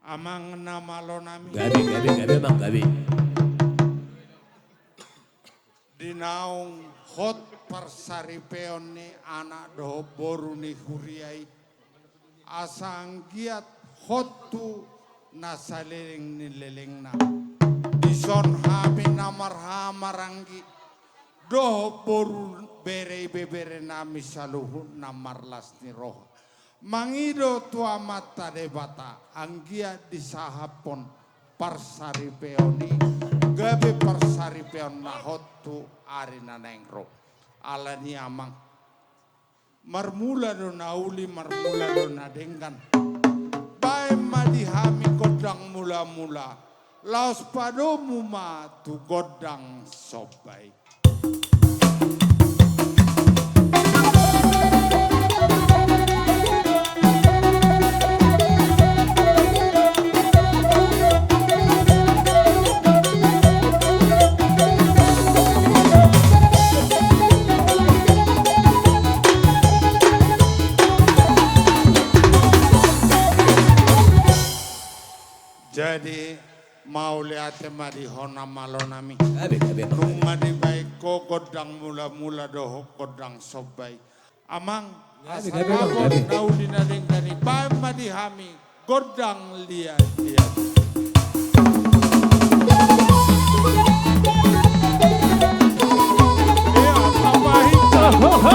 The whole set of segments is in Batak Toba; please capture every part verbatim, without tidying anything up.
Amang na malo nami. Gabe, gabe, gabe, amang, gabe. Di naung hot parsaripeon ni anak dohot boru ni huria i, asa anggiat hot tu na saleleng ni lelengna. Dison hami na marhaha maranggi dohot boru, bere ibebere nami saluhutna marlas ni roha, mangido tu Amanta Debata anggiat disahaphon parsaripeon i gabe parsaripeon na hot tu ari na naeng ro. Alani, amang, marmula do na uli, marmula do na denggan. Baen ma di hami gondang mulamula, laos padomu ma tu gondang somba i. Jadi, mauliate ma di ho na malo nami. Gabe, gabe, amang, gabe. Nunga dibaen ho gondang mulamula dohot gondang somba i, amang. Gabe, asa gabe, amang, dapot gabe. Na uli na denggan i, baen ma di hami gondang liat-liat. Ia, apa hita? Ho, ho, ho.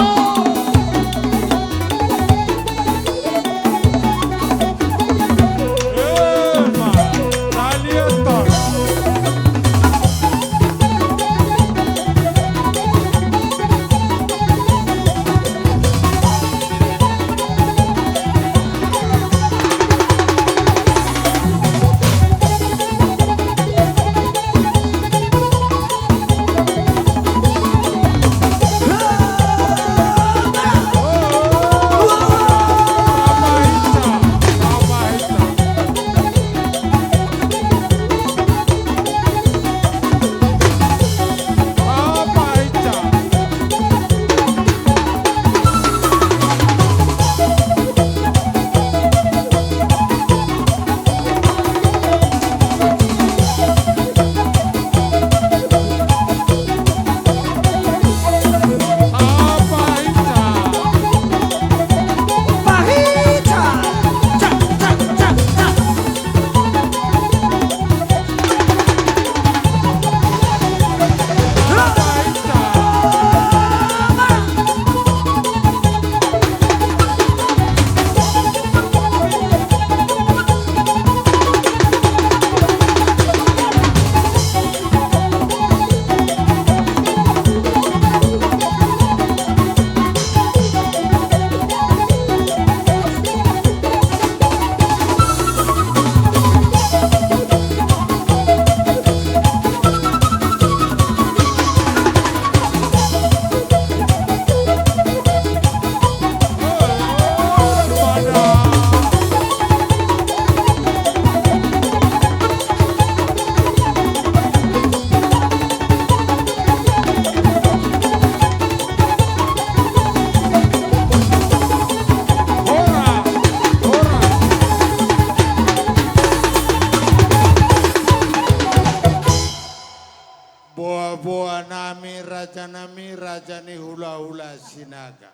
Boa-boa nami, raja nami, raja ni hula-hula Sinaga.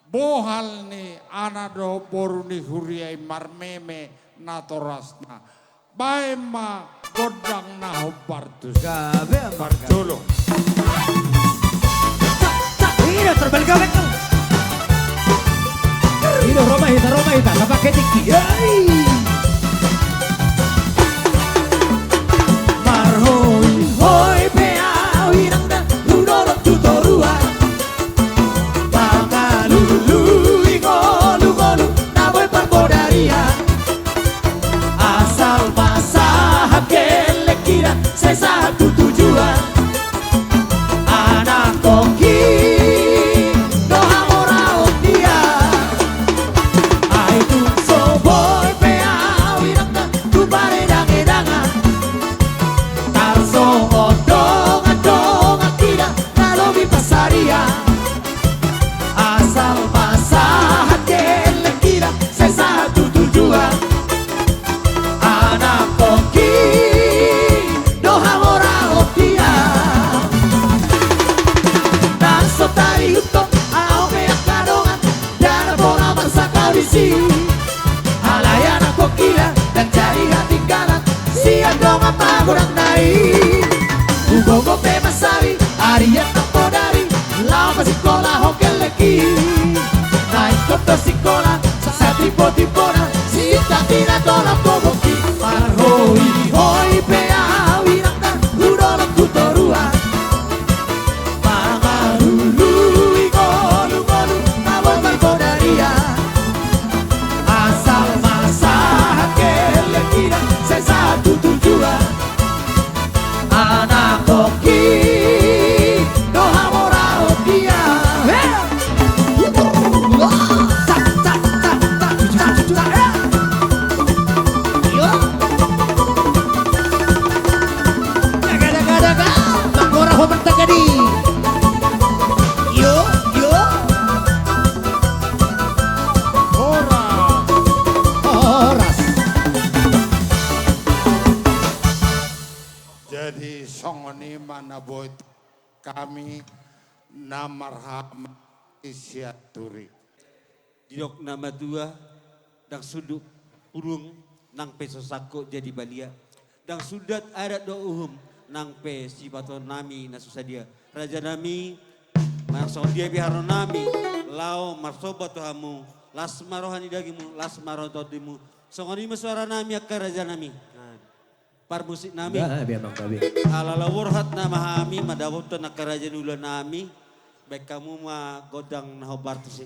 Bohal ni anak dohot boru ni huria i marmeme natorasna. Baen ma gondang na hombar tusi. Gabe, amang, gabe. Parjolo. Cak, cak, ina terbalik gabe kau. Ina, ro ma hita, ro ma hita, tapake tingki. Yoi. Marhoi-hoi pe au inang na hudorot tu toruan. Mangalului ngolu-ngolu na boi parbodarian. Asal ma sahat gellengkina, sai sahat tu tujuan. Anakkongki do hamoraon dia. Ai tung so boi pe Potimpona, sitangkina tolap tobongki, marhoihoi pe ahu inangna, tu dolok tu toruan. Mangalului ngolungolu, na boi marpodarian. Asal ma sahat gellengkina, sai sahat tu tujuan. Anak oki do hamoraon dia. He! Cak, cak, cak, cak, cak, cak, he! Yo. Daga, daga, daga. Manggora ho mantap tadi. Yo, yo. Horas. Horas. Jadi songon i ma na boi hami na marhaha maranggi sian turi. Didok na matua, ndang sundat pudun nang pe so sangkot jadi balia. Ndang sundat adat dohot uhum nang pe sipatupaon nami na so sadia. Raja nami, manang songon dia pe haroro nami, laho marsomba tu hamu, las ma roha ni dagingmu, las ma roha ni tondimu. Songon i ma suara nami angka raja nami. Parmusik nami. Gabe amang gabe. Ala laho borhat nama hami mandapothon angka raja ni ulaon nami. Baen hamu ma gondang na hombar tusi.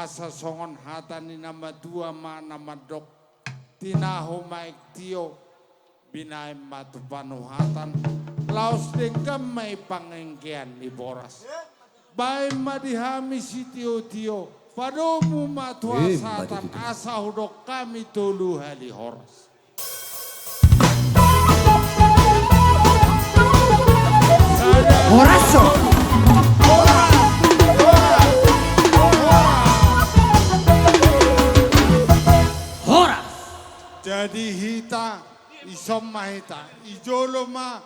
Asa songon hata ni na matua ma na mandok: Tinahu ma aek tio, binaen ma tu panuhatan, laos denggan ma i pangengkean ni boras. Baen ma di hami sitiotio, padomu ma tu hasahatan, asa hudok hami tolu hali horas. Horas do. Horas. Jadi hita, ison ma hita, i jolo ma.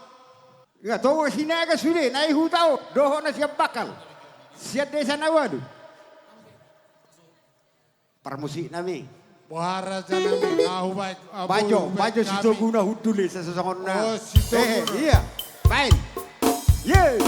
Nga tongon Sinaga sude, na i huta on, dohot na sian Bangkal, sian desa na ualu. Parmusik nami. Boha raja nami, ahu baen, bajo, bajo Sitoguna hundul i, sasongon na. Oh, Sitoguna. Iya. Baen. Ye.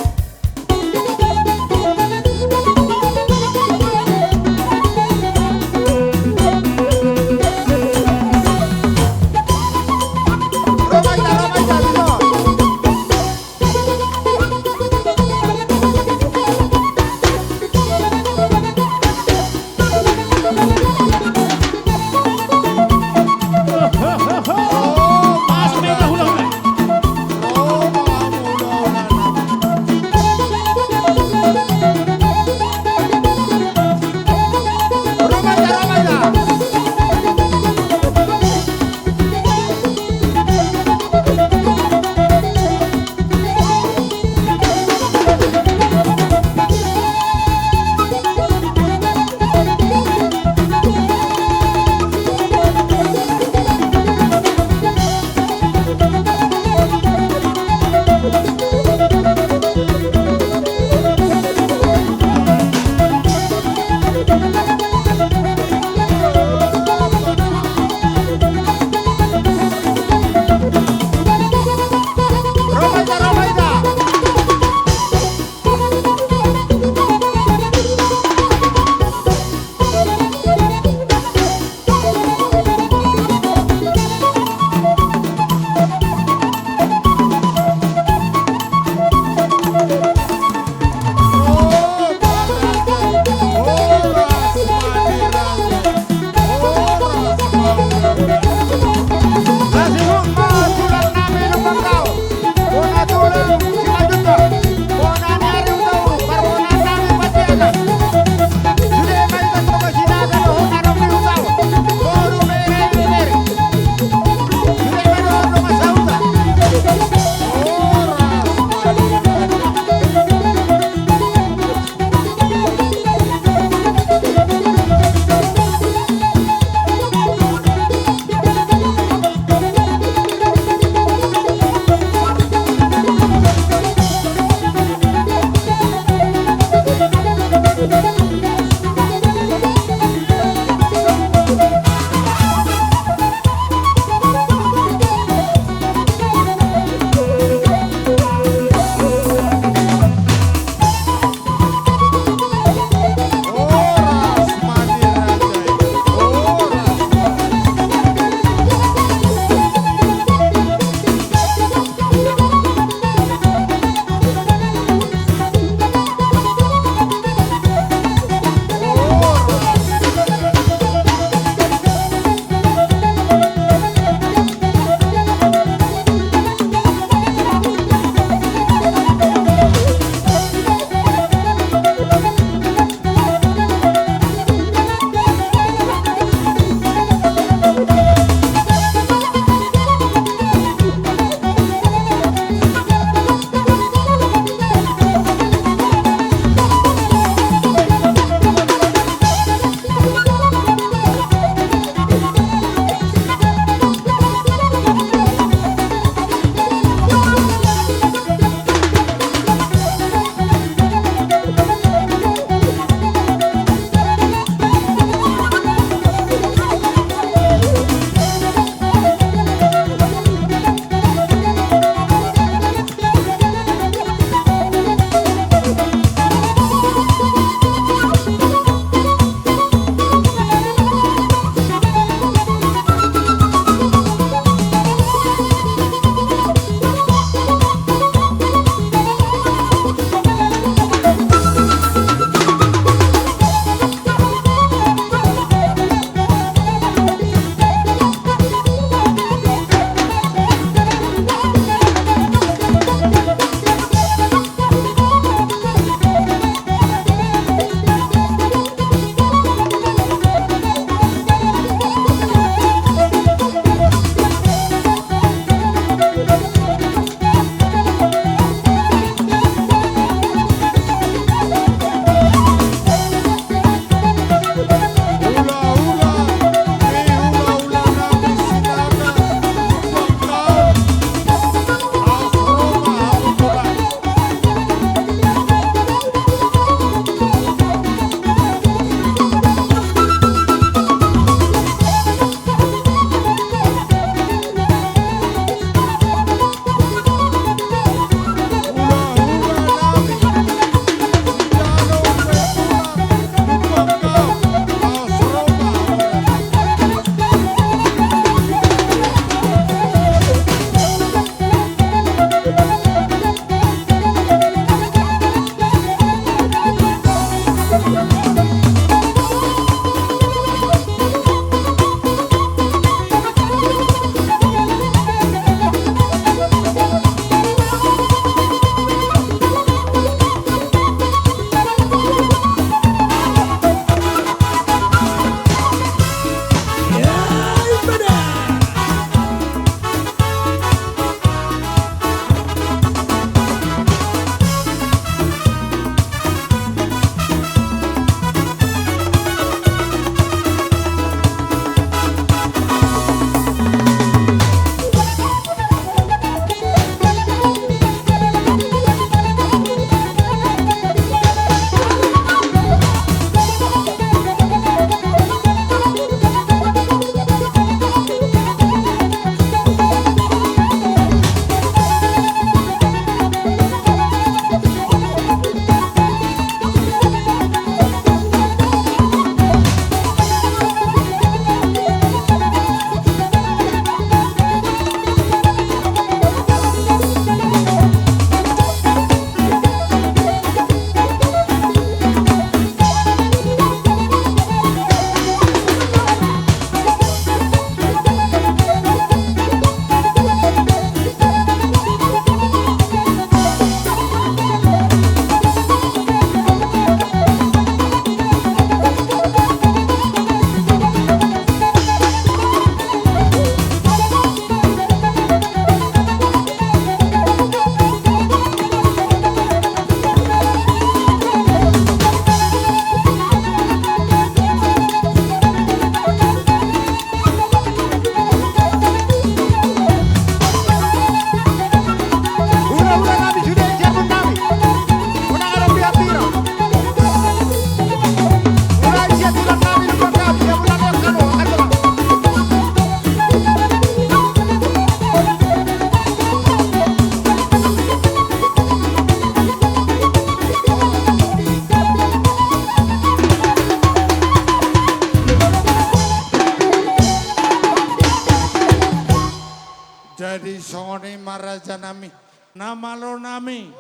nami, na malo nami.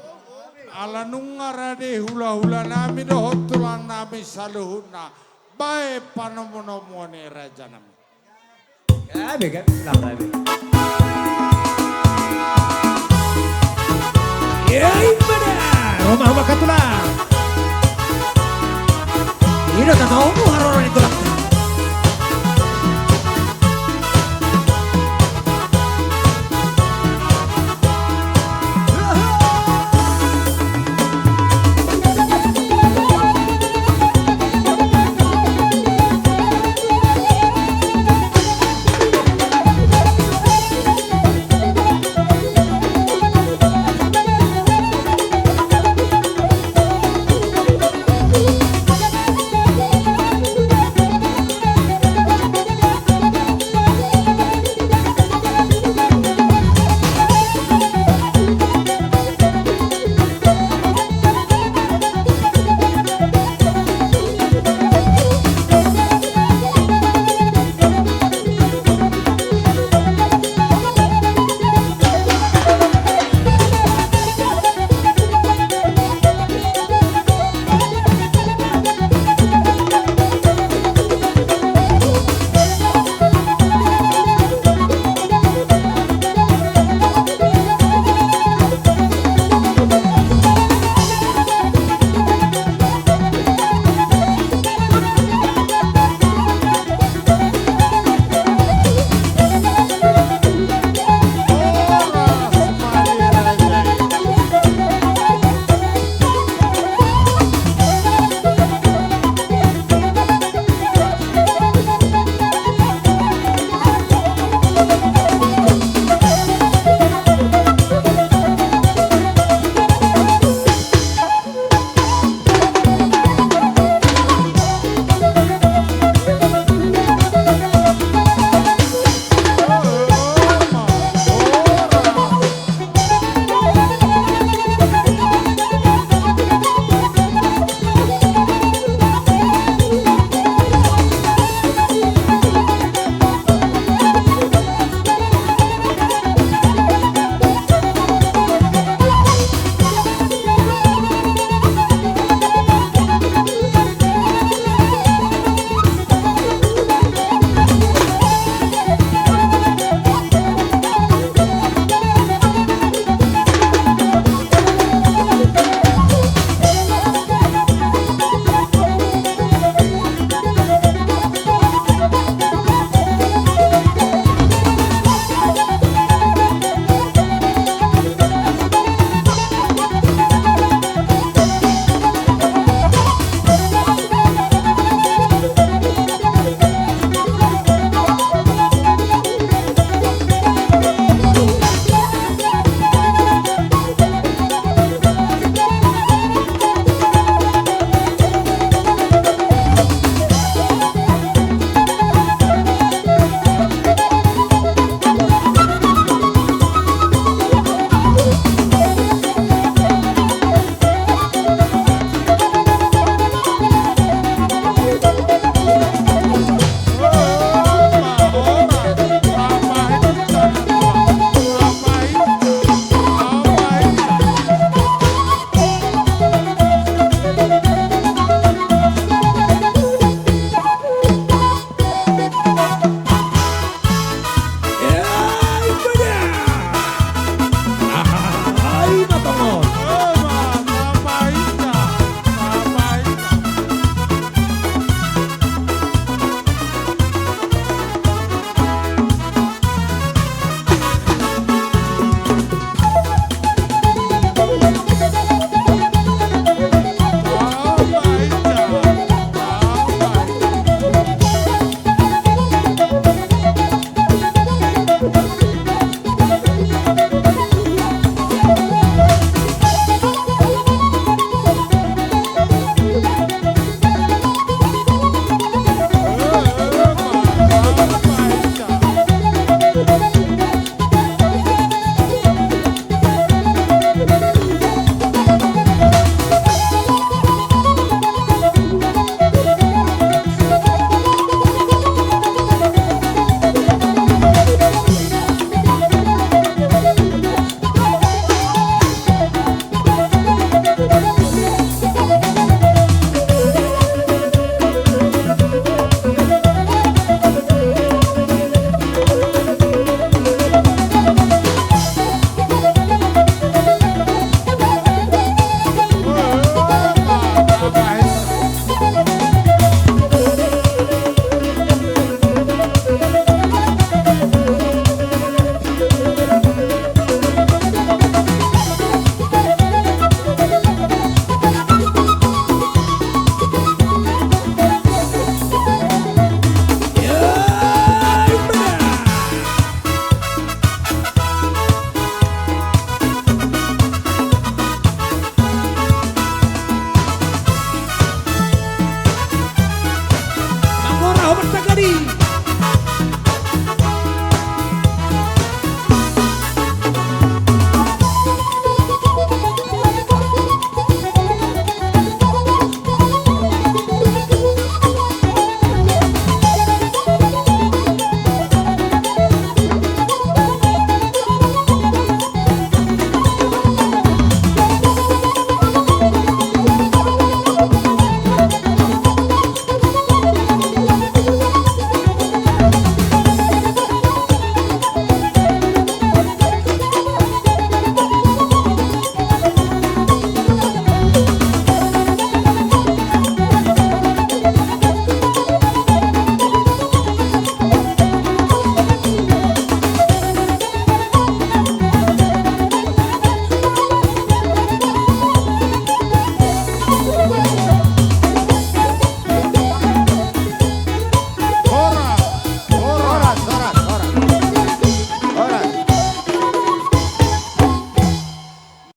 Ala nunga rade hula-hula nami dohot tulang nami saluhutna. Baen panomu-nomuon i raja nami. Gabe, gabe, gabe. Ya, ima da. Roma, roma, katulang. Ino tatomu haroro ni tulang.